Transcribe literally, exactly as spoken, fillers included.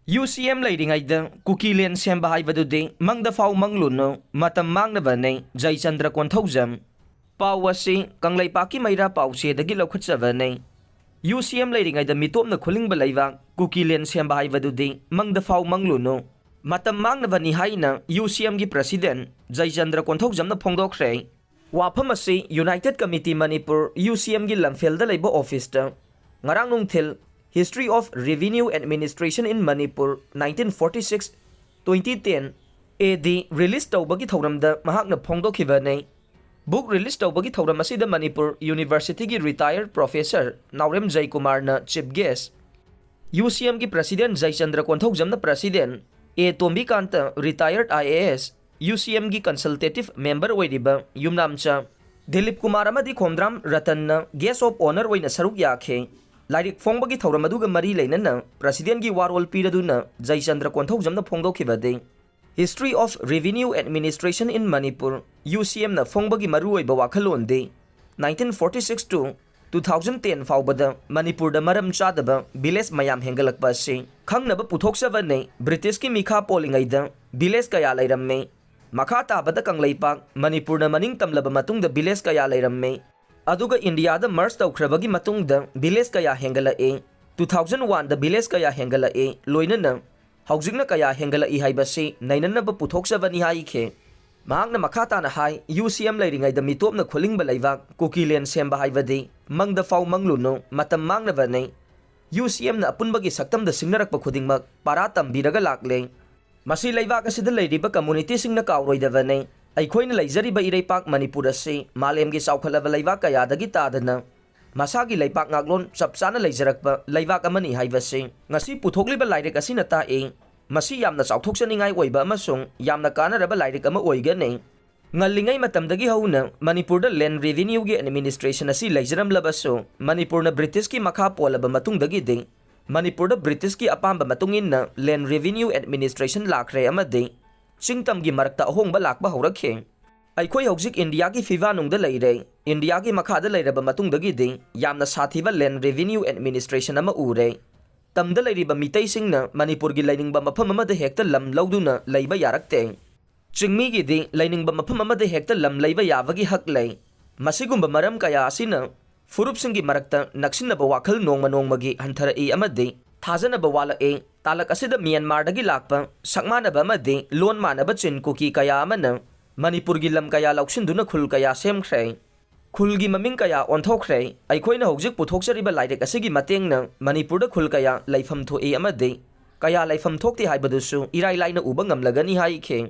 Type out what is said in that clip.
UCM ꯂꯩꯔꯤꯉꯩꯗ ꯀꯨꯀꯤꯂꯦꯟ ꯁꯦꯝꯕ ꯍꯥꯏꯕꯗꯨꯗꯤ ꯃꯪꯗ ꯐꯥꯎ ꯃꯪꯂꯨꯅꯨ, ꯃꯇꯝ ꯃꯥꯡꯅꯕꯅꯤ꯫ ꯖꯩꯆꯟꯗ꯭ꯔ ꯀꯣꯟꯊꯧꯖꯝ꯫ ꯄꯥꯎ ꯑꯁꯤ ꯀꯪꯂꯩꯄꯥꯛꯀꯤ ꯃꯩꯔꯥ ꯄꯥꯎꯆꯦꯗꯒꯤ ꯂꯧꯈꯠꯆꯕꯅꯤ꯫ UCM ꯂꯩꯔꯤꯉꯩꯗ ꯃꯤꯇꯣꯞꯅ ꯈꯨꯂꯤꯡꯕ ꯂꯩꯕꯥꯛ ꯀꯨꯀꯤꯂꯦꯟ ꯁꯦꯝꯕ ꯍꯥꯏꯕꯗꯨꯗꯤ ꯃꯪꯗ ꯐꯥꯎ ꯃꯪꯂꯨꯅꯨ, ꯃꯇꯝ ꯃꯥꯡꯅꯕꯅꯤ ꯍꯥꯏꯅ UCMꯒꯤ President ꯖꯩꯆꯟꯗ꯭ꯔ ꯀꯣꯟꯊꯧꯖꯝꯅ ꯐꯣꯡꯗꯣꯛꯈ꯭ꯔꯦ꯫ ꯋꯥꯐꯝ ꯑꯁꯤ United Committee ꯃꯅꯤꯄꯨꯔ, UCMꯒꯤ ꯂꯝꯐꯦꯜꯗ ꯂꯩꯕ officeꯇ ꯉꯔꯥꯡ ꯅꯨꯡꯊꯤꯜ History of Revenue Administration in Manipur, nineteen forty-six, twenty ten, AD release ꯇꯧꯕꯒꯤ ꯊꯧꯔꯝꯗ ꯃꯍꯥꯛꯅ ꯐꯣꯡꯗꯣꯛꯈꯤꯕꯅꯤ꯫ Book release ꯇꯧꯕꯒꯤ ꯊꯧꯔꯝ ꯑꯁꯤꯗ Manipur Universityꯒꯤ retired professor Naorem ꯖꯩꯀꯨꯃꯥꯔꯅ chief guest, UCMꯒꯤ President ꯖꯩꯆꯟꯗ꯭ꯔ ꯀꯣꯟꯊꯧꯖꯝꯅ President, A ꯇꯣꯝꯕꯤꯀꯥꯟꯇ, retired IAS, UCMꯒꯤ consultative member ꯑꯣꯏꯔꯤꯕ ꯌꯨꯝꯅꯥꯝꯆꯥ ꯗꯤꯂꯤꯞ ꯀꯨꯃꯥꯔ ꯑꯃꯗꯤ ꯈꯣꯝꯗ꯭ꯔꯥꯝ ꯔꯇꯟꯅ guest of honour ꯑꯣꯏꯅ ꯁꯔꯨꯛ ꯌꯥꯈꯤ꯫ ꯂꯥꯏꯔꯤꯛ ꯐꯣꯡꯕꯒꯤ ꯊꯧꯔꯝ ꯑꯗꯨꯒ ꯃꯔꯤ ꯂꯩꯅꯅ Presidentꯒꯤ ꯋꯥꯔꯣꯜ ꯄꯤꯔꯗꯨꯅ ꯖꯩꯆꯟꯗ꯭ꯔ ꯀꯣꯟꯊꯧꯖꯝꯅ ꯐꯣꯡꯗꯣꯛꯈꯤꯕꯗꯤ, History of Revenue Administration in Manipur, UCMꯅ ꯐꯣꯡꯕꯒꯤ ꯃꯔꯨꯑꯣꯏꯕ ꯋꯥꯈꯜꯂꯣꯟꯗꯤ nineteen forty-six to two thousand ten ꯐꯥꯎꯕꯗ ꯃꯅꯤꯄꯨꯔꯗ ꯃꯔꯝ ꯆꯥꯗꯕ village ꯃꯌꯥꯝ ꯍꯦꯟꯒꯠꯂꯛꯄ ꯑꯁꯤ ꯈꯪꯅꯕ ꯄꯨꯊꯣꯛꯆꯕꯅꯤ꯫ Britishꯀꯤ ꯃꯤꯈꯥ ꯄꯣꯜꯂꯤꯉꯩꯗ village ꯀꯌꯥ ꯂꯩꯔꯝꯃꯤ꯫ ꯃꯈꯥ ꯇꯥꯕꯗ ꯀꯪꯂꯩꯄꯥꯛ ꯃꯅꯤꯄꯨꯔꯅ ꯃꯅꯤꯡ ꯇꯝꯂꯕ ꯃꯇꯨꯡꯗ village ꯀꯌꯥ ꯂꯩꯔꯝꯃꯤ꯫ ꯑꯗꯨꯒ ꯏꯟꯗꯤꯌꯥꯗ merge ꯇꯧꯈ꯭ꯔꯕꯒꯤ ꯃꯇꯨꯡꯗ village ꯀꯌꯥ ꯍꯦꯟꯒꯠꯂꯛꯏ꯫ Two thousand oneꯗ village ꯀꯌꯥ ꯍꯦꯟꯒꯠꯂꯛꯏ꯫ ꯂꯣꯏꯅꯅ ꯍꯧꯖꯤꯛꯅ ꯀꯌꯥ ꯍꯦꯟꯒꯠꯂꯛꯏ ꯍꯥꯏꯕꯁꯤ ꯅꯩꯅꯅꯕ ꯄꯨꯊꯣꯛꯆꯕꯅꯤ ꯍꯥꯏꯈꯤ꯫ ꯃꯍꯥꯛꯅ ꯃꯈꯥ ꯇꯥꯅ ꯍꯥꯏ, UCM ꯂꯩꯔꯤꯉꯩꯗ ꯃꯤꯇꯣꯞꯅ ꯈꯨꯂꯤꯡꯕ ꯂꯩꯕꯥꯛ ꯀꯨꯀꯤꯂꯦꯟ ꯁꯦꯝꯕ ꯍꯥꯏꯕꯗꯤ ꯃꯪꯗ ꯐꯥꯎ ꯃꯪꯂꯨꯅꯨ, ꯃꯇꯝ ꯃꯥꯡꯅꯕꯅꯤ꯫ UCMꯅ ꯑꯄꯨꯟꯕꯒꯤ ꯁꯛꯇꯝꯗ ꯁꯤꯡꯅꯔꯛꯄ ꯈꯨꯗꯤꯡꯃꯛ ꯄꯥꯔꯥ ꯇꯝꯕꯤꯔꯒ ꯂꯥꯛꯂꯦ꯫ ꯃꯁꯤ ꯂꯩꯕꯥꯛ ꯑꯁꯤꯗ ꯂꯩꯔꯤꯕ communityꯁꯤꯡꯅ ꯀꯥꯎꯔꯣꯏꯗꯕꯅꯤ꯫ ꯑꯩꯈꯣꯏꯅ ꯂꯩꯖꯔꯤꯕ ꯏꯔꯩꯄꯥꯛ ꯃꯅꯤꯄꯨꯔ ꯑꯁꯤ ꯃꯥꯂꯦꯝꯒꯤ ꯆꯥꯎꯈꯠꯂꯕ ꯂꯩꯕꯥꯛ ꯀꯌꯥꯗꯒꯤ ꯇꯥꯗꯅ ꯃꯁꯥꯒꯤ ꯂꯩꯄꯥꯛ ꯉꯥꯛꯂꯣꯟ ꯆꯞ ꯆꯥꯅ ꯂꯩꯖꯔꯛꯄ ꯂꯩꯕꯥꯛ ꯑꯃꯅꯤ ꯍꯥꯏꯕꯁꯤ ꯉꯁꯤ ꯄꯨꯊꯣꯛꯂꯤꯕ ꯂꯥꯏꯔꯤꯛ ꯑꯁꯤꯅ ꯇꯥꯛꯏ꯫ ꯃꯁꯤ ꯌꯥꯝꯅ ꯆꯥꯎꯊꯣꯛꯆꯅꯤꯡꯉꯥꯏ ꯑꯣꯏꯕ ꯑꯃꯁꯨꯡ ꯌꯥꯝꯅ ꯀꯥꯟꯅꯔꯕ ꯂꯥꯏꯔꯤꯛ ꯑꯃ ꯑꯣꯏꯒꯅꯤ꯫ ꯉꯜꯂꯤꯉꯩ ꯃꯇꯝꯗꯒꯤ ꯍꯧꯅ ꯃꯅꯤꯄꯨꯔꯗ land revenueꯒꯤ administration ꯑꯁꯤ ꯂꯩꯖꯔꯝꯂꯕꯁꯨ, ꯃꯅꯤꯄꯨꯔꯅ Britishꯀꯤ ꯃꯈꯥ ꯄꯣꯜꯂꯕ ꯃꯇꯨꯡꯗꯒꯤꯗꯤ ꯃꯅꯤꯄꯨꯔꯗ Britishꯀꯤ ꯑꯄꯥꯝꯕ ꯃꯇꯨꯡ ꯏꯟꯅ land revenue administration ꯂꯥꯛꯈ꯭ꯔꯦ ꯑꯃꯗꯤ ꯆꯤꯡ ꯇꯝꯒꯤ ꯃꯔꯛꯇ ꯑꯍꯣꯡꯕ ꯂꯥꯛꯄ ꯍꯧꯔꯛꯈꯤ꯫ ꯑꯩꯈꯣꯏ ꯍꯧꯖꯤꯛ ꯏꯟꯗꯤꯌꯥꯒꯤ ꯐꯤꯕꯥꯅꯨꯡꯗ ꯂꯩꯔꯦ꯫ ꯏꯟꯗꯤꯌꯥꯒꯤ ꯃꯈꯥꯗ ꯂꯩꯔꯕ ꯃꯇꯨꯡꯗꯒꯤꯗꯤ ꯌꯥꯝꯅ ꯁꯥꯊꯤꯕ land revenue administration ꯑꯃ ꯎꯔꯦ꯫ ꯇꯝꯗ ꯂꯩꯔꯤꯕ ꯃꯤꯇꯩꯁꯤꯡꯅ ꯃꯅꯤꯄꯨꯔꯒꯤ ꯂꯩꯅꯤꯡꯕ ꯃꯐꯝ ꯑꯃꯗ ꯍꯦꯛꯇ ꯂꯝ ꯂꯧꯗꯨꯅ ꯂꯩꯕ ꯌꯥꯔꯛꯇꯦ꯫ ꯆꯤꯡꯃꯤꯒꯤꯗꯤ ꯂꯩꯅꯤꯡꯕ ꯃꯐꯝ ꯑꯃꯗ ꯍꯦꯛꯇ ꯂꯝ ꯂꯩꯕ ꯌꯥꯕꯒꯤ ꯍꯛ ꯂꯩ꯫ ꯃꯁꯤꯒꯨꯝꯕ ꯃꯔꯝ ꯀꯌꯥ ꯑꯁꯤꯅ ꯐꯨꯔꯨꯞꯁꯤꯡꯒꯤ ꯃꯔꯛꯇ ꯅꯛꯁꯤꯟꯅꯕ ꯋꯥꯈꯜ ꯅꯣꯡꯃ ꯅꯣꯡꯃꯒꯤ ꯍꯟꯊꯔꯛꯏ ꯑꯃꯗꯤ ꯊꯥꯖꯅꯕ ꯋꯥꯠꯂꯛꯏ꯫ ꯇꯥꯂꯛ ꯑꯁꯤꯗ ꯃ꯭ꯌꯥꯟꯃꯥꯔꯗꯒꯤ ꯂꯥꯛꯄ ꯁꯛ ꯃꯥꯟꯅꯕ ꯑꯃꯗꯤ ꯂꯣꯟ ꯃꯥꯟꯅꯕ ꯆꯤꯟ ꯀꯨꯀꯤ ꯀꯌꯥ ꯑꯃꯅ ꯃꯅꯤꯄꯨꯔꯒꯤ ꯂꯝ ꯀꯌꯥ ꯂꯧꯁꯤꯟꯗꯨꯅ ꯈꯨꯜ ꯀꯌꯥ ꯁꯦꯝꯈ꯭ꯔꯦ꯫ ꯈꯨꯜꯒꯤ ꯃꯃꯤꯡ ꯀꯌꯥ ꯑꯣꯟꯊꯣꯛꯈ꯭ꯔꯦ꯫ ꯑꯩꯈꯣꯏꯅ ꯍꯧꯖꯤꯛ ꯄꯨꯊꯣꯛꯆꯔꯤꯕ ꯂꯥꯏꯔꯤꯛ ꯑꯁꯤꯒꯤ ꯃꯇꯦꯡꯅ ꯃꯅꯤꯄꯨꯔꯗ ꯈꯨꯜ ꯀꯌꯥ ꯂꯩꯐꯝ ꯊꯣꯛꯏ ꯑꯃꯗꯤ ꯀꯌꯥ ꯂꯩꯐꯝ ꯊꯣꯛꯇꯦ ꯍꯥꯏꯕꯗꯨꯁꯨ ꯏꯔꯥꯏ ꯂꯥꯏꯅ ꯎꯕ ꯉꯝꯂꯒꯅꯤ ꯍꯥꯏꯈꯤ꯫